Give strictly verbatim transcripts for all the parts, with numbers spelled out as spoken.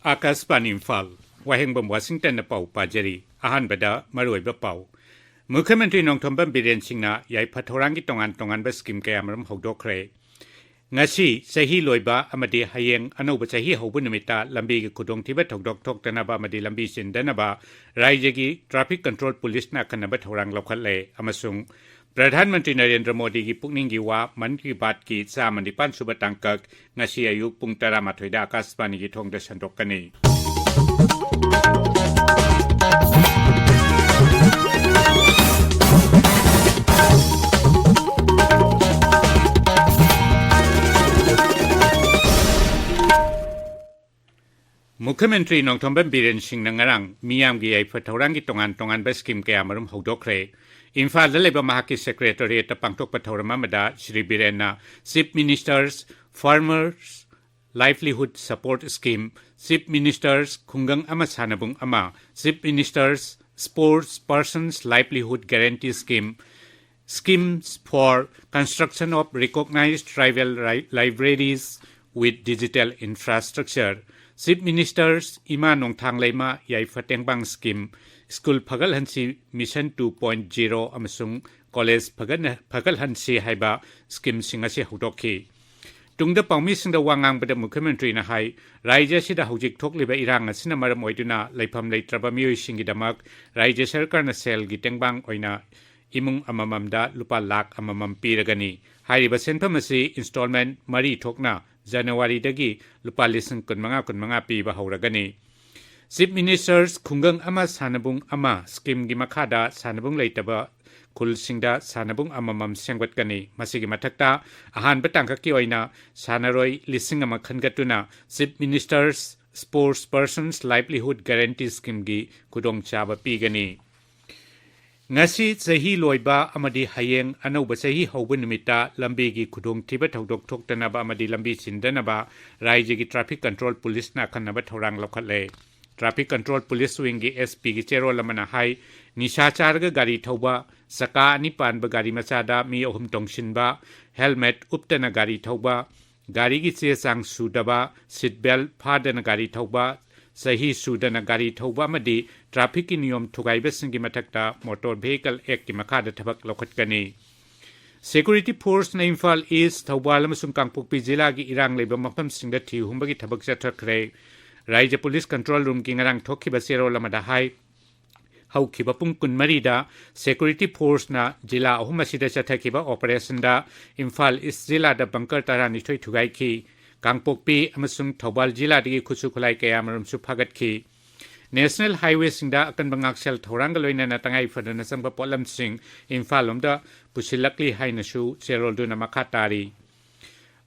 ꯑꯥꯀꯥꯁꯕꯥꯅꯤ ꯏꯝꯐꯥꯜ, ꯋꯥꯍꯦꯡꯕꯝ ꯋꯥꯁꯤꯡꯇꯟꯅ ꯄꯥꯎ ꯄꯥꯖꯔꯤ꯫ ꯑꯍꯥꯟꯕꯗ ꯃꯔꯨꯑꯣꯏꯕ ꯄꯥꯎ꯫ ꯃꯨꯈ꯭ꯌ ꯃꯟꯇ꯭ꯔꯤ ꯅꯣꯡꯊꯣꯝꯕꯝ ꯕꯤꯔꯦꯟ ꯁꯤꯡꯅ ꯌꯥꯏꯐ ꯊꯧꯔꯥꯡꯒꯤ ꯇꯣꯉꯥꯟ ꯇꯣꯉꯥꯟꯕ ꯁ꯭ꯀꯤꯝ ꯀꯌꯥꯃꯔꯨꯝ ꯍꯧꯗꯣꯛꯈ꯭ꯔꯦ꯫ ꯉꯁꯤ ꯆꯍꯤ ꯂꯣꯏꯕ ꯑꯃꯗꯤ ꯍꯌꯦꯡ ꯑꯅꯧꯕ ꯆꯍꯤ ꯍꯧꯕ ꯅꯨꯃꯤꯠꯇ ꯂꯝꯕꯤꯒꯤ ꯈꯨꯗꯣꯡꯊꯤꯕ ꯊꯧꯗꯣꯛ ꯊꯣꯛꯇꯅꯕ ꯑꯃꯗꯤ ꯂꯝꯕꯤ ꯆꯤꯟꯗꯅꯕ ꯔꯥꯏꯖ꯭ꯌꯒꯤ ꯇ꯭ꯔꯥꯐꯤꯛ ꯀꯟꯇ꯭ꯔꯣꯜ ꯄꯨꯂꯤꯁꯅ ꯑꯈꯟꯅꯕ ꯊꯧꯔꯥꯡ ꯂꯧꯈꯠꯂꯦ ꯑꯃꯁꯨꯡ ꯄ꯭ꯔꯙꯥꯟ ꯃꯟꯇ꯭ꯔꯤ ꯅꯔꯦꯟꯗ꯭ꯔ ꯃꯣꯗꯤꯒꯤ ꯄꯨꯛꯅꯤꯡꯒꯤ ꯋꯥ ꯃꯟ ꯀꯤ ꯕꯥꯠꯀꯤ ꯆꯥꯝꯃ ꯅꯤꯄꯥꯟ ꯁꯨꯕ ꯇꯥꯡꯀꯛ ꯉꯁꯤ ꯑꯌꯨꯛ ꯄꯨꯡ ꯇꯔꯥꯃꯥꯊꯣꯏꯗ ꯑꯥꯀꯥꯁꯕꯥꯅꯤꯒꯤ ꯊꯣꯡꯗ ꯁꯟꯗꯣꯛꯀꯅꯤ꯫ ꯃꯨꯈ꯭ꯌ ꯃꯟꯇ꯭ꯔꯤ ꯅꯣꯡꯊꯣꯝꯕꯝ ꯕꯤꯔꯦꯟ ꯁꯤꯡꯅ ꯉꯔꯥꯡ ꯃꯤꯌꯥꯝꯒꯤ ꯌꯥꯏꯐ ꯊꯧꯔꯥꯡꯒꯤ ꯇꯣꯉꯥꯟ ꯇꯣꯉꯥꯟꯕ ꯁ꯭ꯀꯤꯝ ꯀꯌꯥꯃꯔꯨꯝ ꯍꯧꯗꯣꯛꯈ꯭ꯔꯦ꯫ ꯏꯝꯐꯥꯜꯗ ꯂꯩꯕ ꯃꯍꯥꯛꯀꯤ ꯁꯦꯀ꯭ꯔꯦꯇꯔꯤꯌꯦꯠꯇ ꯄꯥꯡꯊꯣꯛꯄ ꯊꯧꯔꯝ ꯑꯃꯗ Shri ꯕꯤꯔꯦꯟꯅ Chief Minister's Farmers Livelihood Support Scheme, Chief Minister's ꯈꯨꯡꯒꯪ ꯑꯃ ꯁꯥꯟꯅꯕꯨꯡ ꯑꯃ, Chief Minister's Sports Persons Livelihood Guarantee Scheme, Schemes for Construction of Recognized Tribal Ri-, Libraries with Digital Infrastructure, Chief Minister's ꯏꯃꯥ ꯅꯣꯡꯊꯥꯡ ꯂꯩꯃ ꯌꯥꯏꯐ ꯇꯦꯡꯕꯥꯡ ꯁ꯭ꯀꯤꯝ, ꯁ꯭ꯀꯨꯜ ꯐꯒꯠꯍꯟꯁꯤ ꯃꯤꯁꯟ ꯇꯨ ꯄꯣꯏꯟꯠ ꯖꯤꯔꯣ ꯑꯃꯁꯨꯡ ꯀꯣꯂꯦꯖ ꯐꯒꯠꯅ-, ꯐꯒꯠꯍꯟꯁꯤ ꯍꯥꯏꯕ ꯁ꯭ꯀꯤꯝꯁꯤꯡ ꯑꯁꯤ ꯍꯧꯗꯣꯛꯈꯤ꯫ ꯇꯨꯡꯗ ꯄꯥꯎꯃꯤꯁꯤꯡꯗ ꯋꯥ ꯉꯥꯡꯕꯗ ꯃꯨꯈ꯭ꯌ ꯃꯟꯇ꯭ꯔꯤꯅ ꯍꯥꯏ, ꯔꯥꯏꯖ꯭ꯌ ꯑꯁꯤꯗ ꯍꯧꯖꯤꯛ ꯊꯣꯛꯂꯤꯕ ꯏꯔꯥꯡ ꯑꯁꯤꯅ ꯃꯔꯝ ꯑꯣꯏꯗꯨꯅ ꯂꯩꯐꯝ ꯂꯩꯇ꯭ꯔꯕ ꯃꯤꯑꯣꯏꯁꯤꯡꯒꯤꯗꯃꯛ ꯔꯥꯏꯖ꯭ꯌ ꯁꯔꯀꯥꯔꯅ ꯁꯦꯜꯒꯤ ꯇꯦꯡꯕꯥꯡ ꯑꯣꯏꯅ ꯏꯃꯨꯡ ꯑꯃꯃꯝꯗ ꯂꯨꯄꯥ ꯂꯥꯈ ꯑꯃꯃꯝ ꯄꯤꯔꯒꯅꯤ꯫ ꯍꯥꯏꯔꯤꯕ ꯁꯦꯟꯐꯝ ꯑꯁꯤ ꯏꯟꯁꯇꯣꯜꯃꯦꯟꯠ ꯃꯔꯤ ꯊꯣꯛꯅ ꯖꯅꯋꯥꯔꯤꯗꯒꯤ ꯂꯨꯄꯥ ꯂꯤꯁꯤꯡ ꯀꯨꯟꯃꯉꯥ ꯀꯨꯟꯃꯉꯥ ꯄꯤꯕ ꯍꯧꯔꯒꯅꯤ꯫ Chief Minister's ꯈꯨꯡꯒꯪ ꯑꯃ ꯁꯥꯟꯅꯕꯨꯡ ꯑꯃ ꯁ꯭ꯀꯤꯝꯒꯤ ꯃꯈꯥꯗ ꯁꯥꯟꯅꯕꯨꯡ ꯂꯩꯇꯕ ꯈꯨꯜꯁꯤꯡꯗ ꯁꯥꯟꯅꯕꯨꯡ ꯑꯃꯃꯝ ꯁꯦꯝꯒꯠꯀꯅꯤ꯫ ꯃꯁꯤꯒꯤ ꯃꯊꯛꯇ ꯑꯍꯥꯟꯕ ꯇꯥꯡꯀꯛꯀꯤ ꯑꯣꯏꯅ ꯁꯥꯟꯅꯔꯣꯏ ꯂꯤꯁꯤꯡ ꯑꯃ ꯈꯟꯒꯠꯇꯨꯅ Chief Minister's Sports Persons Livelihood Guarantee Schemeꯒꯤ ꯈꯨꯗꯣꯡꯆꯥꯕ ꯄꯤꯒꯅꯤ꯫ ꯉꯁꯤ ꯆꯍꯤ ꯂꯣꯏꯕ ꯑꯃꯗꯤ ꯍꯌꯦꯡ ꯑꯅꯧꯕ ꯆꯍꯤ ꯍꯧꯕ ꯅꯨꯃꯤꯠꯇ ꯂꯝꯕꯤꯒꯤ ꯈꯨꯗꯣꯡꯊꯤꯕ ꯊꯧꯗꯣꯛ ꯊꯣꯛꯇꯅꯕ ꯑꯃꯗꯤ ꯂꯝꯕꯤ ꯆꯤꯟꯗꯅꯕ ꯔꯥꯏꯖ꯭ꯌꯒꯤ ꯇ꯭ꯔꯥꯐꯤꯛ ꯀꯟꯇ꯭ꯔꯣꯜ ꯄꯨꯂꯤꯁꯅ ꯑꯈꯟꯅꯕ ꯊꯧꯔꯥꯡ ꯂꯧꯈꯠꯂꯦ꯫ ꯇ꯭ꯔꯥꯐꯤꯛ ꯀꯟꯇ꯭ꯔꯣꯜ ꯄꯨꯂꯤꯁ ꯋꯤꯡꯒꯤ ꯑꯦꯁ ꯄꯤꯒꯤ ꯆꯦꯔꯣꯜ ꯑꯃꯅ ꯍꯥꯏ, ꯅꯤꯁꯥ ꯆꯥꯔꯒ ꯒꯥꯔꯤ ꯊꯧꯕ, ꯆꯀꯥ ꯑꯅꯤ ꯄꯥꯟꯕ ꯒꯥꯔꯤ ꯃꯆꯥꯗ ꯃꯤ ꯑꯍꯨꯝ ꯇꯣꯡꯁꯤꯟꯕ, ꯍꯦꯜꯃꯦꯠ ꯎꯞꯇꯅ ꯒꯥꯔꯤ ꯊꯧꯕ, ꯒꯥꯔꯤꯒꯤ ꯆꯦ ꯆꯥꯡ ꯁꯨꯗꯕ, ꯁꯤꯠ ꯕꯦꯜꯠ ꯐꯥꯗꯅ ꯒꯥꯔꯤ ꯊꯧꯕ, ꯆꯍꯤ ꯁꯨꯗꯅ ꯒꯥꯔꯤ ꯊꯧꯕ ꯑꯃꯗꯤ ꯇ꯭ꯔꯥꯐꯤꯛꯀꯤ ꯅꯤꯌꯣꯝ ꯊꯨꯒꯥꯏꯕꯁꯤꯡꯒꯤ ꯃꯊꯛꯇ ꯃꯣꯇꯣꯔ ꯚꯦꯍꯤꯀꯜ ꯑꯦꯛꯀꯤ ꯃꯈꯥꯗ ꯊꯕꯛ ꯂꯧꯈꯠꯀꯅꯤ꯫ ꯁꯦꯀ꯭ꯌꯨꯔꯤꯇꯤ ꯐꯣꯔꯁꯅ ꯏꯝꯐꯥꯜ ꯏꯁ, ꯊꯧꯕꯥꯜ ꯑꯃꯁꯨꯡ ꯀꯥꯡꯄꯣꯛꯄꯤ ꯖꯤꯂꯥꯒꯤ ꯏꯔꯥꯡ ꯂꯩꯕ ꯃꯐꯝꯁꯤꯡꯗ ꯊꯤ ꯍꯨꯝꯕꯒꯤ ꯊꯕꯛ ꯆꯠꯊꯈ꯭ꯔꯦ꯫ ꯔꯥꯏꯖ꯭ꯌ ꯄꯨꯂꯤꯁ ꯀꯟꯇ꯭ꯔꯣꯜ ꯔꯨꯝꯒꯤ ꯉꯔꯥꯡ ꯊꯣꯛꯈꯤꯕ ꯆꯦꯔꯣꯜ ꯑꯃꯗ ꯍꯥꯏ, ꯍꯧꯈꯤꯕ ꯄꯨꯡ ꯀꯨꯟꯃꯔꯤꯗ ꯁꯦꯀ꯭ꯌꯨꯔꯤꯇꯤ ꯐꯣꯔꯁꯅ ꯖꯤꯂꯥ ꯑꯍꯨꯝ ꯑꯁꯤꯗ ꯆꯠꯊꯈꯤꯕ ꯑꯣꯄꯔꯦꯁꯟꯗ ꯏꯝꯐꯥꯜ ꯏꯁ ꯖꯤꯂꯥꯗ ꯕꯪꯀꯔ ꯇꯔꯥꯅꯤꯊꯣꯏ ꯊꯨꯒꯥꯏꯈꯤ꯫ ꯀꯥꯡꯄꯣꯛꯄꯤ ꯑꯃꯁꯨꯡ ꯊꯧꯕꯥꯜ ꯖꯤꯂꯥꯗꯒꯤ ꯈꯨꯠꯁꯨ ꯈꯨꯠꯂꯥꯏ ꯀꯌꯥꯃꯔꯨꯝꯁꯨ ꯐꯥꯒꯠꯈꯤ꯫ ꯅꯦꯁꯅꯦꯜ ꯍꯥꯏꯋꯦꯁꯤꯡꯗ ꯑꯀꯟꯕ ꯉꯥꯛꯁꯦꯜ ꯊꯧꯔꯥꯡꯒ ꯂꯣꯏꯅꯅ ꯇꯉꯥꯏ ꯐꯗꯅ ꯆꯪꯕ ꯄꯣꯠꯂꯝꯁꯤꯡ ꯏꯝꯐꯥꯜ ꯂꯣꯝꯗ ꯄꯨꯁꯤꯜꯂꯛꯂꯤ ꯍꯥꯏꯅꯁꯨ ꯆꯦꯔꯣꯜꯗꯨꯅ ꯃꯈꯥ ꯇꯥꯔꯤ꯫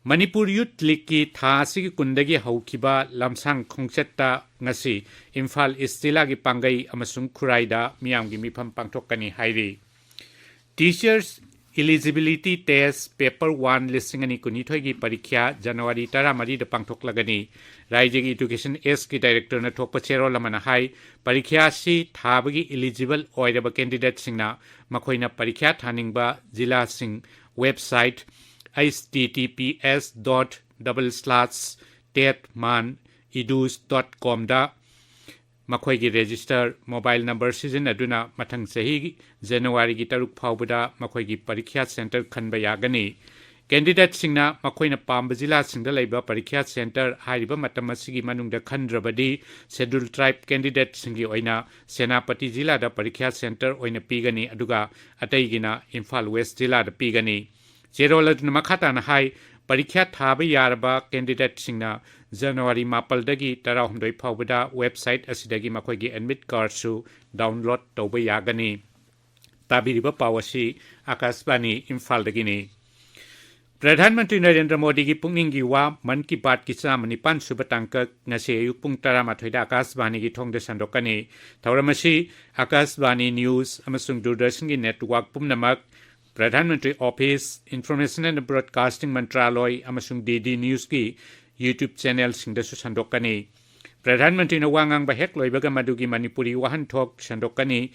ꯃꯅꯤꯄꯨꯔ ꯌꯨꯠ ꯂꯤꯒꯀꯤ ꯊꯥ ꯑꯁꯤꯒꯤ ꯀꯨꯟꯗꯒꯤ ꯍꯧꯈꯤꯕ ꯂꯝꯁꯥꯡ ꯈꯣꯡꯆꯠꯇ ꯉꯁꯤ ꯏꯝꯐꯥꯜ ꯏꯁ ꯖꯤꯂꯥꯒꯤ ꯄꯥꯡꯒꯩ ꯑꯃꯁꯨꯡ ꯈꯨꯔꯥꯏꯗ ꯃꯤꯌꯥꯝꯒꯤ ꯃꯤꯐꯝ ꯄꯥꯡꯊꯣꯛꯀꯅꯤ ꯍꯥꯏꯔꯤ꯫ Teachers Eligibility Test Paper One ꯂꯤꯁꯤꯡ ꯑꯅꯤ ꯀꯨꯟꯅꯤꯊꯣꯏꯒꯤ ꯄꯔꯤꯈ꯭ꯌꯥ ꯖꯅꯋꯥꯔꯤ ꯇꯔꯥꯃꯔꯤꯗ ꯄꯥꯡꯊꯣꯛꯂꯒꯅꯤ꯫ ꯔꯥꯏꯖ꯭ꯌꯒꯤ ꯏꯗꯨꯀꯦꯁꯟ ꯑꯦꯁꯀꯤ ꯗꯥꯏꯔꯦꯛꯇꯔꯅ ꯊꯣꯛꯄ ꯆꯦꯔꯣꯜ ꯑꯃꯅ ꯍꯥꯏ, ꯄꯔꯤꯈ꯭ꯌꯥ ꯑꯁꯤ ꯊꯥꯕꯒꯤ ꯏꯂꯤꯖꯤꯕꯜ ꯑꯣꯏꯔꯕ ꯀꯦꯟꯗꯤꯗꯦꯠꯁꯤꯡꯅ ꯃꯈꯣꯏꯅ ꯄꯔꯤꯈ꯭ꯌꯥ ꯊꯥꯅꯤꯡꯕ ꯖꯤꯂꯥꯁꯤꯡ website https dot double slash tet man edus dot comꯗ ꯃꯈꯣꯏꯒꯤ ꯔꯦꯖꯤꯁꯇꯔ ꯃꯣꯕꯥꯏꯜ ꯅꯝꯕꯔ ꯁꯤꯖꯤꯟꯅꯗꯨꯅ ꯃꯊꯪ ꯆꯍꯤ ꯖꯅꯋꯥꯔꯤꯒꯤ ꯇꯔꯨꯛ ꯐꯥꯎꯕꯗ ꯃꯈꯣꯏꯒꯤ ꯄꯔꯤꯈ꯭ꯌꯥ ꯁꯦꯟꯇꯔ ꯈꯟꯕ ꯌꯥꯒꯅꯤ꯫ ꯀꯦꯟꯗꯤꯗꯦꯠꯁꯤꯡꯅ ꯃꯈꯣꯏꯅ ꯄꯥꯝꯕ ꯖꯤꯂꯥꯁꯤꯡꯗ ꯂꯩꯕ ꯄꯔꯤꯈ꯭ꯌꯥ ꯁꯦꯟꯇꯔ ꯍꯥꯏꯔꯤꯕ ꯃꯇꯝ ꯑꯁꯤꯒꯤ ꯃꯅꯨꯡꯗ ꯈꯟꯗ꯭ꯔꯕꯗꯤ ꯁꯦꯗ꯭ꯌꯨꯜ ꯇ꯭ꯔꯥꯏꯕ ꯀꯦꯟꯗꯤꯗꯦꯠꯁꯤꯡꯒꯤ ꯑꯣꯏꯅ ꯁꯦꯅꯥꯄꯇꯤ ꯖꯤꯂꯥꯗ ꯄꯔꯤꯈ꯭ꯌꯥ ꯁꯦꯟꯇꯔ ꯑꯣꯏꯅ ꯄꯤꯒꯅꯤ, ꯑꯗꯨꯒ ꯑꯇꯩꯒꯤꯅ ꯏꯝꯐꯥꯜ ꯋꯦꯁ ꯖꯤꯂꯥꯗ ꯄꯤꯒꯅꯤ꯫ ꯆꯦꯔꯣꯜ ꯑꯗꯨꯅ ꯃꯈꯥ ꯇꯥꯅ ꯍꯥꯏ, ꯄꯔꯤꯈ꯭ꯌꯥ ꯊꯥꯕ ꯌꯥꯔꯕ ꯀꯦꯟꯗꯤꯗꯦꯠꯁꯤꯡꯅ ꯖꯅꯋꯥꯔꯤ ꯃꯥꯄꯜꯗꯒꯤ ꯇꯔꯥꯍꯨꯝꯗꯣꯏ ꯐꯥꯎꯕꯗ ꯋꯦꯕꯁꯥꯏꯠ ꯑꯁꯤꯗꯒꯤ ꯃꯈꯣꯏꯒꯤ ꯑꯦꯗꯃꯤꯠ ꯀꯥꯔꯗꯁꯨ ꯗꯥꯎꯟꯂꯣꯗ ꯇꯧꯕ ꯌꯥꯒꯅꯤ꯫ ꯇꯥꯕꯤꯔꯤꯕ ꯄꯥꯎ ꯑꯁꯤ ꯑꯀꯥꯁꯕꯥꯅꯤ ꯏꯝꯐꯥꯜꯗꯒꯤꯅꯤ꯫ ꯄ꯭ꯔꯙꯥꯟ ꯃꯟꯇ꯭ꯔꯤ ꯅꯔꯦꯟꯗ꯭ꯔ ꯃꯣꯗꯤꯒꯤ ꯄꯨꯛꯅꯤꯡꯒꯤ ꯋꯥ ꯃꯟ ꯀꯤ ꯕꯥꯠꯀꯤ ꯆꯥꯝꯃ ꯅꯤꯄꯥꯟ ꯁꯨꯕ ꯇꯥꯡꯀꯛ ꯉꯁꯤ ꯑꯌꯨꯛ ꯄꯨꯡ ꯇꯔꯥꯃꯥꯊꯣꯏꯗ ꯑꯀꯥꯁꯕꯥꯅꯤꯒꯤ ꯊꯣꯡꯗ ꯁꯟꯗꯣꯛꯀꯅꯤ꯫ ꯊꯧꯔꯝ ꯑꯁꯤ ꯑꯀꯥꯁꯕꯥꯅꯤ ꯅ꯭ꯌꯨꯁ ꯑꯃꯁꯨꯡ ꯗꯨꯔꯗꯔꯁꯟꯒꯤ ꯅꯦꯠꯋꯥꯔꯛ ꯄꯨꯝꯅꯃꯛ, Pradhan Mantri office, information and broadcasting ꯃꯟꯇ꯭ꯔꯥꯂꯣꯏ ꯑꯃꯁꯨꯡ ꯗꯤ ꯗꯤ ꯅ꯭ꯌꯨꯁꯀꯤ YouTube ꯆꯦꯅꯦꯜꯁꯤꯡꯗꯁꯨ ꯁꯟꯗꯣꯛꯀꯅꯤ꯫ ꯄ꯭ꯔꯙꯥꯟ ꯃꯟꯇ꯭ꯔꯤꯅ ꯋꯥ ꯉꯥꯡꯕ ꯍꯦꯛ ꯂꯣꯏꯕꯒ ꯃꯗꯨꯒꯤ ꯃꯅꯤꯄꯨꯔꯤ ꯋꯥꯍꯟꯊꯣꯛ ꯁꯟꯗꯣꯛꯀꯅꯤ꯫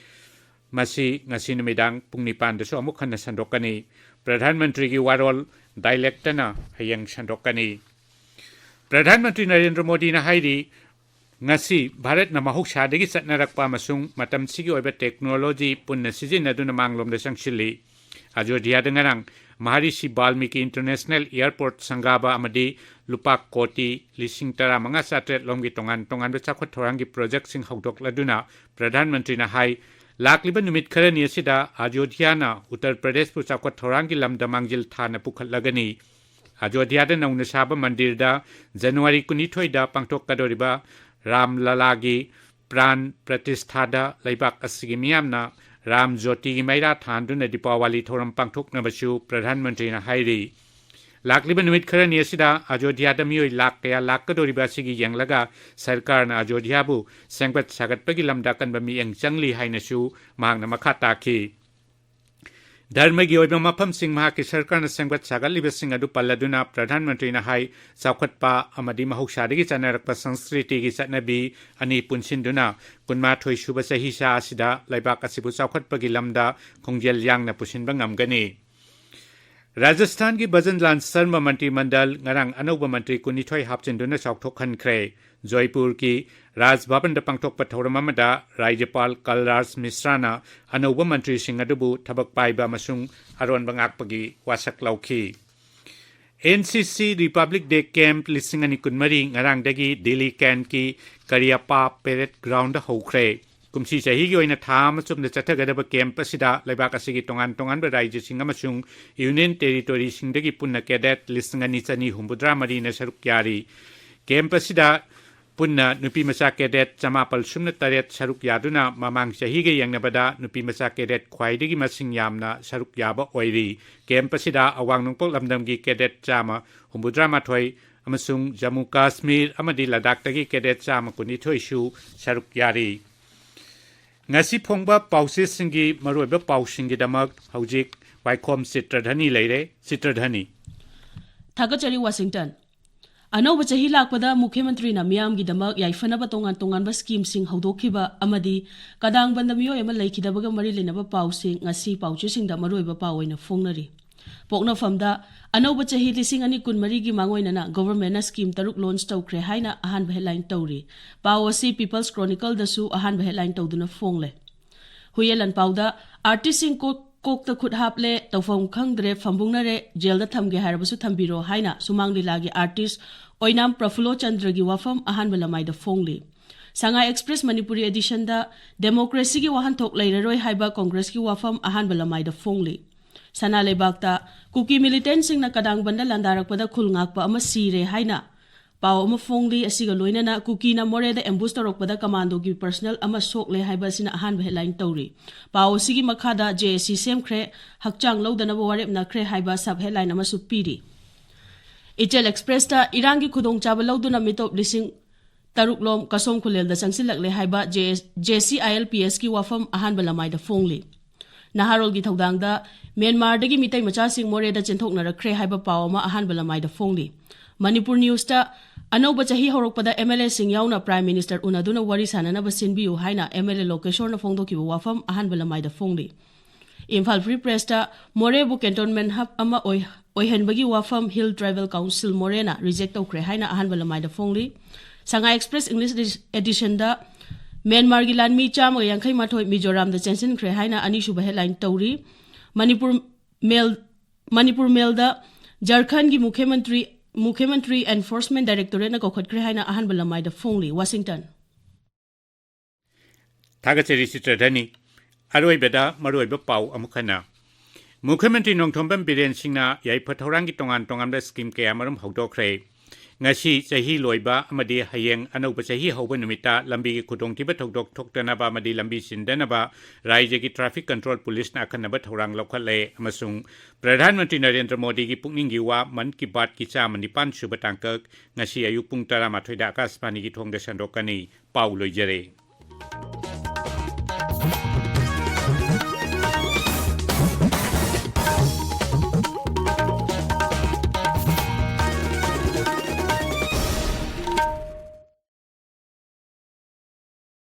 ꯃꯁꯤ ꯉꯁꯤ ꯅꯨꯃꯤꯗꯥꯡ ꯄꯨꯡ ꯅꯤꯄꯥꯟꯗꯁꯨ ꯑꯃꯨꯛ ꯍꯟꯅ ꯁꯟꯗꯣꯛꯀꯅꯤ꯫ ꯄ꯭ꯔꯙꯥꯟ ꯃꯟꯇ꯭ꯔꯤꯒꯤ ꯋꯥꯔꯣꯜ dialectꯇꯅ ꯍꯌꯦꯡ ꯁꯟꯗꯣꯛꯀꯅꯤ꯫ ꯄ꯭ꯔꯙꯥꯟ ꯃꯟꯇ꯭ꯔꯤ ꯅꯔꯦꯟꯗ꯭ꯔ ꯃꯣꯗꯤꯅ ꯍꯥꯏꯔꯤ, ꯉꯁꯤ ꯚꯥꯔꯠꯅ ꯃꯍꯧꯁꯥꯗꯒꯤ ꯆꯠꯅꯔꯛꯄ ꯑꯃꯁꯨꯡ ꯃꯇꯝꯁꯤꯒꯤ ꯑꯣꯏꯕ technology ꯄꯨꯟꯅ ꯁꯤꯖꯤꯟꯅꯗꯨꯅ ꯃꯥꯡꯂꯣꯝꯗ ꯆꯪꯁꯤꯜꯂꯤ꯫ ꯑꯌꯣꯙ꯭ꯌꯥꯗ ꯉꯔꯥꯡ ꯃꯍꯥꯔꯤꯁꯤ ꯕꯥꯜꯃꯤꯀꯤ International Airport ꯁꯪꯒꯥꯕ ꯑꯃꯗꯤ ꯂꯨꯄꯥ ꯀꯣꯇꯤ ꯂꯤꯁꯤꯡ ꯇꯔꯥꯃꯉꯥ ꯆꯥꯇ꯭ꯔꯦꯠ ꯂꯣꯝꯒꯤ ꯇꯣꯉꯥꯟ ꯇꯣꯉꯥꯟꯕ ꯆꯥꯎꯈꯠ ꯊꯧꯔꯥꯡꯒꯤ projectꯁꯤꯡ ꯍꯧꯗꯣꯛꯂꯗꯨꯅ ꯄ꯭ꯔꯙꯥꯟ ꯃꯟꯇ꯭ꯔꯤꯅ ꯍꯥꯏ, ꯂꯥꯛꯂꯤꯕ ꯅꯨꯃꯤꯠ ꯈꯔꯅꯤ ꯑꯁꯤꯗ ꯑꯌꯣꯙ꯭ꯌꯥꯅ ꯎꯠꯇꯔ ꯄ꯭ꯔꯗꯦꯁꯄꯨ ꯆꯥꯎꯈꯠ ꯊꯧꯔꯥꯡꯒꯤ ꯂꯝꯗ ꯃꯥꯡꯖꯤꯜ ꯊꯥꯅ ꯄꯨꯈꯠꯂꯒꯅꯤ꯫ ꯑꯌꯣꯙ꯭ꯌꯥꯗ ꯅꯧꯅ ꯁꯥꯕ ꯃꯟꯗꯤꯔꯗ ꯖꯅꯋꯥꯔꯤ ꯀꯨꯟꯅꯤꯊꯣꯏꯗ ꯄꯥꯡꯊꯣꯛꯀꯗꯧꯔꯤꯕ ꯔꯥꯝ ꯂꯂꯥꯒꯤ ꯄ꯭ꯔꯥꯟ ꯄ꯭ꯔꯇꯤꯁꯊꯥꯗ ꯂꯩꯕꯥꯛ ꯑꯁꯤꯒꯤ ꯃꯤꯌꯥꯝꯅ ꯔꯥꯝ ꯖꯣꯇꯤꯒꯤ ꯃꯩꯔꯥ ꯊꯥꯟꯗꯨꯅ ꯗꯤꯄꯥꯋꯥꯂꯤ ꯊꯧꯔꯝ ꯄꯥꯡꯊꯣꯛꯅꯕꯁꯨ ꯄ꯭ꯔꯙꯥꯟ ꯃꯟꯇ꯭ꯔꯤꯅ ꯍꯥꯏꯔꯤ꯫ ꯂꯥꯛꯂꯤꯕ ꯅꯨꯃꯤꯠ ꯈꯔꯅꯤ ꯑꯁꯤꯗ ꯑꯌꯣꯙ꯭ꯌꯥꯗ ꯃꯤꯑꯣꯏ ꯂꯥꯛ ꯀꯌꯥ ꯂꯥꯛꯀꯗꯧꯔꯤꯕ ꯑꯁꯤꯒꯤ ꯌꯦꯡꯂꯒ ꯁꯔꯀꯥꯔꯅ ꯑꯌꯣꯙ꯭ꯌꯥꯕꯨ ꯁꯦꯝꯒꯠ ꯁꯥꯒꯠꯄꯒꯤ ꯂꯝꯗ ꯑꯀꯟꯕ ꯃꯤꯠꯌꯦꯡ ꯆꯪꯂꯤ ꯍꯥꯏꯅꯁꯨ ꯃꯍꯥꯛꯅ ꯃꯈꯥ ꯇꯥꯈꯤ꯫ ꯙꯔꯃꯒꯤ ꯑꯣꯏꯕ ꯃꯐꯝꯁꯤꯡ ꯃꯍꯥꯛꯀꯤ ꯁꯔꯀꯥꯔꯅ ꯁꯦꯝꯒꯠ ꯁꯥꯒꯠꯂꯤꯕꯁꯤꯡ ꯑꯗꯨ ꯄꯜꯂꯗꯨꯅ ꯄ꯭ꯔꯙꯥꯟ ꯃꯟꯇ꯭ꯔꯤꯅ ꯍꯥꯏ, ꯆꯥꯎꯈꯠꯄ ꯑꯃꯗꯤ ꯃꯍꯧꯁꯥꯗꯒꯤ ꯆꯠꯅꯔꯛꯄ ꯁꯪꯁꯀ꯭ꯔꯤꯇꯤꯒꯤ ꯆꯠꯅꯕꯤ ꯑꯅꯤ ꯄꯨꯟꯁꯤꯟꯗꯨꯅ ꯀꯨꯟꯃꯥꯊꯣꯏ ꯁꯨꯕ ꯆꯍꯤꯆꯥ ꯑꯁꯤꯗ ꯂꯩꯕꯥꯛ ꯑꯁꯤꯕꯨ ꯆꯥꯎꯈꯠꯄꯒꯤ ꯂꯝꯗ ꯈꯣꯡꯖꯦꯜ ꯌꯥꯡꯅ ꯄꯨꯁꯤꯟꯕ ꯉꯝꯒꯅꯤ꯫ ꯔꯥꯖꯁꯊꯥꯟꯒꯤ ꯚꯖꯟ ꯂꯥꯜ ꯁꯔꯃ ꯃꯟꯇ꯭ꯔꯤ ꯃꯟꯗꯜ ꯉꯔꯥꯡ ꯑꯅꯧꯕ ꯃꯟꯇ꯭ꯔꯤ ꯀꯨꯟꯅꯤꯊꯣꯏ ꯍꯥꯞꯆꯤꯟꯗꯨꯅ ꯆꯥꯎꯊꯣꯛꯍꯟꯈ꯭ꯔꯦ꯫ ꯖꯣꯏꯄꯨꯔꯒꯤ ꯔꯥꯖ ꯚꯕꯟꯗ ꯄꯥꯡꯊꯣꯛꯄ ꯊꯧꯔꯝ ꯑꯃꯗ ꯔꯥꯖ꯭ꯌꯄꯥꯜ ꯀꯜꯔꯥꯖ ꯃꯤꯁ꯭ꯔꯥꯅ ꯑꯅꯧꯕ ꯃꯟꯇ꯭ꯔꯤꯁꯤꯡ ꯑꯗꯨꯕꯨ ꯊꯕꯛ ꯄꯥꯏꯕ ꯑꯃꯁꯨꯡ ꯑꯔꯣꯟꯕ ꯉꯥꯛꯄꯒꯤ ꯋꯥꯁꯛ ꯂꯧꯈꯤ꯫ NCC Republic Day Camp ꯂꯤꯁꯤꯡ ꯑꯅꯤ ꯀꯨꯟꯃꯔꯤ ꯉꯔꯥꯡꯗꯒꯤ ꯗꯤꯜꯂꯤ ꯀꯦꯟꯠꯀꯤ ꯀꯔꯤꯌꯞꯄꯥ ꯄꯦꯔꯦꯗ ꯒ꯭ꯔꯥꯎꯟꯗ ꯍꯧꯈ꯭ꯔꯦ꯫ ꯀꯨꯝꯁꯤ ꯆꯍꯤꯒꯤ ꯑꯣꯏꯅ ꯊꯥ ꯑꯃ ꯆꯨꯞꯅ ꯆꯠꯊꯒꯗꯕ ꯀꯦꯝꯞ ꯑꯁꯤꯗ ꯂꯩꯕꯥꯛ ꯑꯁꯤꯒꯤ ꯇꯣꯉꯥꯟ ꯇꯣꯉꯥꯟꯕ ꯔꯥꯖ꯭ꯌꯁꯤꯡ ꯑꯃꯁꯨꯡ ꯌꯨꯅꯤꯌꯟ ꯇꯦꯔꯤꯇꯣꯔꯤꯁꯤꯡꯗꯒꯤ ꯄꯨꯟꯅ ꯀꯦꯗꯦꯠ ꯂꯤꯁꯤꯡ ꯑꯅꯤ ꯆꯅꯤ ꯍꯨꯝꯐꯨꯇꯔꯥ ꯃꯔꯤꯅ ꯁꯔꯨꯛ ꯌꯥꯔꯤ꯫ ꯀꯦꯝꯞ ꯑꯁꯤꯗ ꯄꯨꯟꯅ ꯅꯨꯄꯤ ꯃꯆꯥ ꯀꯦꯗꯦꯠ ꯆꯃꯥꯄꯜ ꯁꯨꯞꯅ ꯇꯔꯦꯠ ꯁꯔꯨꯛ ꯌꯥꯗꯨꯅ ꯃꯃꯥꯡ ꯆꯍꯤꯒ ꯌꯦꯡꯅꯕꯗ ꯅꯨꯄꯤ ꯃꯆꯥ ꯀꯦꯗꯦꯠ ꯈ꯭ꯋꯥꯏꯗꯒꯤ ꯃꯁꯤꯡ ꯌꯥꯝꯅ ꯁꯔꯨꯛ ꯌꯥꯕ ꯑꯣꯏꯔꯤ꯫ ꯀꯦꯝꯞ ꯑꯁꯤꯗ ꯑꯋꯥꯡ ꯅꯣꯡꯄꯣꯛ ꯂꯝꯗꯝꯒꯤ ꯀꯦꯗꯦꯠ ꯆꯥꯝꯃ ꯍꯨꯝꯐꯨꯇꯔꯥ ꯃꯥꯊꯣꯏ ꯑꯃꯁꯨꯡ ꯖꯝꯃꯨ ꯀꯥꯁꯃꯤꯔ ꯑꯃꯗꯤ ꯂꯗꯥꯈꯇꯒꯤ ꯀꯦꯗꯦꯠ ꯆꯥꯝꯃ ꯀꯨꯟꯅꯤꯊꯣꯏꯁꯨ ꯁꯔꯨꯛ ꯌꯥꯔꯤ꯫ ꯉꯁꯤ ꯐꯣꯡꯕ ꯄꯥꯎꯆꯦꯁꯤꯡꯒꯤ ꯃꯔꯨꯑꯣꯏꯕ ꯄꯥꯎꯁꯤꯡꯒꯤꯗꯃꯛ ꯍꯧꯖꯤꯛ ꯋꯥꯏꯈꯣꯝ ꯆꯤꯇ꯭ꯔꯙꯅꯤ ꯂꯩꯔꯦ꯫ ꯆꯤꯇ꯭ꯔꯙꯅꯤ꯫ ꯊꯥꯒꯠꯆꯔꯤ, ꯋꯥꯁꯤꯡꯇꯟ꯫ ꯑꯅꯧꯕ ꯆꯍꯤ ꯂꯥꯛꯄꯗ ꯃꯨꯈ꯭ꯌ ꯃꯟꯇ꯭ꯔꯤꯅ ꯃꯤꯌꯥꯝꯒꯤꯗꯃꯛ ꯌꯥꯏꯐꯅꯕ ꯇꯣꯉꯥꯟ ꯇꯣꯉꯥꯟꯕ ꯁ꯭ꯀꯤꯝꯁꯤꯡ ꯍꯧꯗꯣꯛꯈꯤꯕ ꯑꯃꯗꯤ ꯀꯗꯥꯡꯕꯟꯗ ꯃꯤꯑꯣꯏ ꯑꯃ ꯂꯩꯈꯤꯗꯕꯒ ꯃꯔꯤ ꯂꯩꯅꯕ ꯄꯥꯎꯁꯤꯡ ꯉꯁꯤ ꯄꯥꯎꯆꯦꯁꯤꯡꯗ ꯃꯔꯨꯑꯣꯏꯕ ꯄꯥꯎ ꯑꯣꯏꯅ ꯐꯣꯡꯅꯔꯤ꯫ ꯄꯣꯛꯅꯐꯝꯗ ꯑꯅꯧꯕ ꯆꯍꯤ ꯂꯤꯁꯤꯡ ꯑꯅꯤ ꯀꯨꯟꯃꯔꯤꯒꯤ ꯃꯥꯡꯑꯣꯏꯅꯅ ꯒꯣꯚꯔꯟꯃꯦꯟꯠꯅ ꯁ꯭ꯀꯤꯝ ꯇꯔꯨꯛ ꯂꯣꯟꯆ ꯇꯧꯈ꯭ꯔꯦ ꯍꯥꯏꯅ ꯑꯍꯥꯟꯕ ꯍꯦꯗꯂꯥꯏꯟ ꯇꯧꯔꯤ꯫ ꯄꯥꯎ ꯑꯁꯤ ꯄꯤꯄꯜꯁ ꯀ꯭ꯔꯣꯅꯤꯀꯜꯗꯁꯨ ꯑꯍꯥꯟꯕ ꯍꯦꯗꯂꯥꯏꯟ ꯇꯧꯗꯨꯅ ꯐꯣꯡꯂꯦ꯫ ꯍꯨꯏꯌꯦꯟ ꯂꯥꯟꯄꯥꯎꯗ ꯑꯥꯔꯇꯤꯁꯁꯤꯡ ꯀꯣꯛ-, ꯀꯣꯛꯇ ꯈꯨꯠ ꯍꯥꯞꯂꯦ, ꯇꯧꯐꯝ ꯈꯪꯗ꯭ꯔꯦ, ꯐꯝꯕꯨꯡꯅꯔꯦ, ꯖꯦꯜꯗ ꯊꯝꯒꯦ ꯍꯥꯏꯔꯕꯁꯨ ꯊꯝꯕꯤꯔꯣ ꯍꯥꯏꯅ ꯁꯨꯃꯥꯡ ꯂꯤꯂꯥꯒꯤ ꯑꯥꯔꯇꯤꯁ ꯑꯣꯏꯅꯥꯝ ꯄ꯭ꯔꯐꯨꯜꯂꯣ ꯆꯟꯗ꯭ꯔꯒꯤ ꯋꯥꯐꯝ ꯑꯍꯥꯟꯕ ꯂꯃꯥꯏꯗ ꯐꯣꯡꯂꯤ꯫ ꯁꯉꯥꯏ ꯑꯦꯛꯁꯄ꯭ꯔꯦꯁ ꯃꯅꯤꯄꯨꯔꯤ ꯑꯦꯗꯤꯁꯟꯗ ꯗꯦꯃꯣꯀ꯭ꯔꯦꯁꯤꯒꯤ ꯋꯥꯍꯟꯊꯣꯛ ꯂꯩꯔꯔꯣꯏ ꯍꯥꯏꯕ ꯀꯣꯡꯒ꯭ꯔꯦꯁꯀꯤ ꯋꯥꯐꯝ ꯑꯍꯥꯟꯕ ꯂꯃꯥꯏꯗ ꯐꯣꯡꯂꯤ꯫ ꯁꯅꯥ ꯂꯩꯕꯥꯛꯇ ꯀꯨꯀꯤ ꯃꯤꯂꯤꯇꯦꯟꯠꯁꯤꯡꯅ ꯀꯗꯥꯡꯕꯟꯗ ꯂꯥꯟꯗꯥꯔꯛꯄꯗ ꯈꯨꯜ ꯉꯥꯛꯄ ꯑꯃ ꯁꯤꯔꯦ ꯍꯥꯏꯅ ꯄꯥꯎ ꯑꯃ ꯐꯣꯡꯂꯤ꯫ ꯑꯁꯤꯒ ꯂꯣꯏꯅꯅ ꯀꯨꯀꯤꯅ ꯃꯣꯔꯦꯗ ꯑꯦꯝꯕꯨꯁ ꯇꯧꯔꯛꯄꯗ ꯀꯃꯥꯟꯗꯣꯒꯤ ꯄꯔꯁꯅꯦꯜ ꯑꯃ ꯁꯣꯛꯂꯦ ꯍꯥꯏꯕ ꯑꯁꯤꯅ ꯑꯍꯥꯟꯕ ꯍꯦꯗꯂꯥꯏꯟ ꯇꯧꯔꯤ꯫ ꯄꯥꯎ ꯑꯁꯤꯒꯤ ꯃꯈꯥꯗ ꯖꯦ ꯑꯦ ꯁꯤ ꯁꯦꯝꯈ꯭ꯔꯦ, ꯍꯛꯆꯥꯡ ꯂꯧꯗꯅꯕ ꯋꯥꯔꯦꯞꯅꯈ꯭ꯔꯦ ꯍꯥꯏꯕ ꯁꯕ ꯍꯦꯗꯂꯥꯏꯟ ꯑꯃꯁꯨ ꯄꯤꯔꯤ꯫ ꯏꯆꯦꯜ ꯑꯦꯛꯁꯄ꯭ꯔꯦꯁꯇ ꯏꯔꯥꯡꯒꯤ ꯈꯨꯗꯣꯡꯆꯥꯕ ꯂꯧꯗꯨꯅ ꯃꯤꯇꯣꯞ ꯂꯤꯁꯤꯡ ꯇꯔꯨꯛ ꯂꯣꯝ ꯀꯁꯣꯝ ꯈꯨꯂꯦꯜꯗ ꯆꯪꯁꯤꯜꯂꯛꯂꯦ ꯍꯥꯏꯕ J S, J C I L P ꯑꯦꯁꯀꯤ ꯋꯥꯐꯝ ꯑꯍꯥꯟꯕ ꯂꯃꯥꯏꯗ ꯐꯣꯡꯂꯤ꯫ ꯅꯍꯥꯔꯣꯜꯒꯤ ꯊꯧꯗꯥꯡꯗ ꯃ꯭ꯌꯥꯟꯃꯥꯔꯗꯒꯤ ꯃꯤꯇꯩ ꯃꯆꯥꯁꯤꯡ ꯃꯣꯔꯦꯗ ꯆꯦꯟꯊꯣꯛꯅꯔꯛꯈ꯭ꯔꯦ ꯍꯥꯏꯕ ꯄꯥꯎ ꯑꯃ ꯑꯍꯥꯟꯕ ꯂꯃꯥꯏꯗ ꯐꯣꯡꯂꯤ꯫ ꯃꯅꯤꯄꯨꯔ ꯅ꯭ꯌꯨꯁꯇ ꯑꯅꯧꯕ ꯆꯍꯤ ꯍꯧꯔꯛꯄꯗ ꯑꯦꯝ ꯑꯦꯜ ꯑꯦꯁꯤꯡ ꯌꯥꯎꯅ ꯄ꯭ꯔꯥꯏꯝ ꯃꯤꯅꯤꯁꯇꯔ ꯎꯅꯗꯨꯅ ꯋꯥꯔꯤ ꯁꯥꯟꯅꯅꯕ ꯁꯤꯟꯕꯤꯌꯨ ꯍꯥꯏꯅ ꯑꯦꯝ ꯑꯦꯜ ꯑꯦ ꯂꯣꯀꯦꯁꯣꯔꯅ ꯐꯣꯡꯗꯣꯛꯈꯤꯕ ꯋꯥꯐꯝ ꯑꯍꯥꯟꯕ ꯂꯃꯥꯏꯗ ꯐꯣꯡꯂꯤ꯫ ꯏꯝꯐꯥꯜ ꯐ꯭ꯔꯤ ꯄ꯭ꯔꯦꯁꯇ ꯃꯣꯔꯦꯕꯨ ꯀꯦꯟꯇꯣꯟꯃꯦꯟ ꯍꯕ ꯑꯃ ꯑꯣꯏ-, ꯑꯣꯏꯍꯟꯕꯒꯤ ꯋꯥꯐꯝ ꯍꯤꯜ ꯇ꯭ꯔꯥꯏꯕꯦꯜ ꯀꯥꯎꯟꯁꯤꯜ ꯃꯣꯔꯦꯅ ꯔꯤꯖꯦꯛ ꯇꯧꯈ꯭ꯔꯦ ꯍꯥꯏꯅ ꯑꯍꯥꯟꯕ ꯂꯃꯥꯏꯗ ꯐꯣꯡꯂꯤ꯫ ꯁꯉꯥꯏ ꯑꯦꯛꯁꯄ꯭ꯔꯦꯁ ꯏꯪꯂꯤꯁ ꯑꯦꯗꯤ-, ꯑꯦꯗꯤꯁꯟꯗ ꯃ꯭ꯌꯥꯟꯃꯥꯔꯒꯤ ꯂꯥꯟꯃꯤ ꯆꯥꯝꯃꯒ ꯌꯥꯡꯈꯩ ꯃꯥꯊꯣꯏ ꯃꯤꯖꯣꯔꯥꯝꯗ ꯆꯦꯟꯁꯤꯟꯈ꯭ꯔꯦ ꯍꯥꯏꯅ ꯑꯅꯤꯁꯨꯕ ꯍꯦꯗꯂꯥꯏꯟ ꯇꯧꯔꯤ꯫ ꯃꯅꯤꯄꯨꯔ ꯃꯦꯜ, ꯃꯅꯤꯄꯨꯔ ꯃꯦꯜꯗ ꯖꯔꯈꯟꯒꯤ ꯃꯨꯈ꯭ꯌ ꯃꯟꯇ꯭ꯔꯤ, ꯃꯨꯈ꯭ꯌ ꯃꯟꯇ꯭ꯔꯤ ꯑꯦꯟꯐꯣꯔꯁꯃꯦꯟ ꯗꯥꯏꯔꯦꯛꯇꯣꯔꯦꯠꯅ ꯀꯧꯈꯠꯈ꯭ꯔꯦ ꯍꯥꯏꯅ ꯑꯍꯥꯟꯕ ꯂꯃꯥꯏꯗ ꯐꯣꯡꯂꯤ꯫ ꯋꯥꯁꯤꯡꯇꯟ꯫ ꯊꯥꯒꯠꯆꯔꯤ ꯆꯤꯇ꯭ꯔꯙꯅꯤ꯫ ꯑꯔꯣꯏꯕꯗ ꯃꯔꯨꯑꯣꯏꯕ ꯄꯥꯎ ꯑꯃꯨꯛ ꯍꯟꯅ꯫ ꯃꯨꯈ꯭ꯌ ꯃꯟꯇ꯭ꯔꯤ ꯅꯣꯡꯊꯣꯝꯕꯝ ꯕꯤꯔꯦꯟ ꯁꯤꯡꯅ ꯌꯥꯏꯐ ꯊꯧꯔꯥꯡꯒꯤ ꯇꯣꯉꯥꯟ ꯇꯣꯉꯥꯟꯕ ꯁ꯭ꯀꯤꯝ ꯀꯌꯥꯃꯔꯨꯝ ꯍꯧꯗꯣꯛꯈ꯭ꯔꯦ꯫ ꯉꯁꯤ ꯆꯍꯤ ꯂꯣꯏꯕ ꯑꯃꯗꯤ ꯍꯌꯦꯡ ꯑꯅꯧꯕ ꯆꯍꯤ ꯍꯧꯕ ꯅꯨꯃꯤꯠꯇ ꯂꯝꯕꯤꯒꯤ ꯈꯨꯗꯣꯡꯊꯤꯕ ꯊꯧꯗꯣꯛ ꯊꯣꯛꯇꯅꯕ ꯑꯃꯗꯤ ꯂꯝꯕꯤ ꯆꯤꯟꯗꯅꯕ ꯔꯥꯖ꯭ꯌꯒꯤ ꯇ꯭ꯔꯥꯐꯤꯛ ꯀꯟꯇ꯭ꯔꯣꯜ ꯄꯨꯂꯤꯁꯅ ꯑꯈꯟꯅꯕ ꯊꯧꯔꯥꯡ ꯂꯧꯈꯠꯂꯦ ꯑꯃꯁꯨꯡ ꯄ꯭ꯔꯙꯥꯟ ꯃꯟꯇ꯭ꯔꯤ ꯅꯔꯦꯟꯗ꯭ꯔ ꯃꯣꯗꯤꯒꯤ ꯄꯨꯛꯅꯤꯡꯒꯤ ꯋꯥ ꯃꯟ ꯀꯤ ꯕꯥꯠꯀꯤ ꯆꯥꯝꯃ ꯅꯤꯄꯥꯟ ꯁꯨꯕ ꯇꯥꯡꯀꯛ ꯉꯁꯤ ꯑꯌꯨꯛ ꯄꯨꯡ ꯇꯔꯥꯃꯥꯊꯣꯏꯗ ꯑꯀꯥꯁꯕꯥꯅꯤꯒꯤ ꯊꯣꯡꯗ ꯁꯟꯗꯣꯛꯀꯅꯤ꯫ ꯄꯥꯎ ꯂꯣꯏꯖꯔꯦ꯫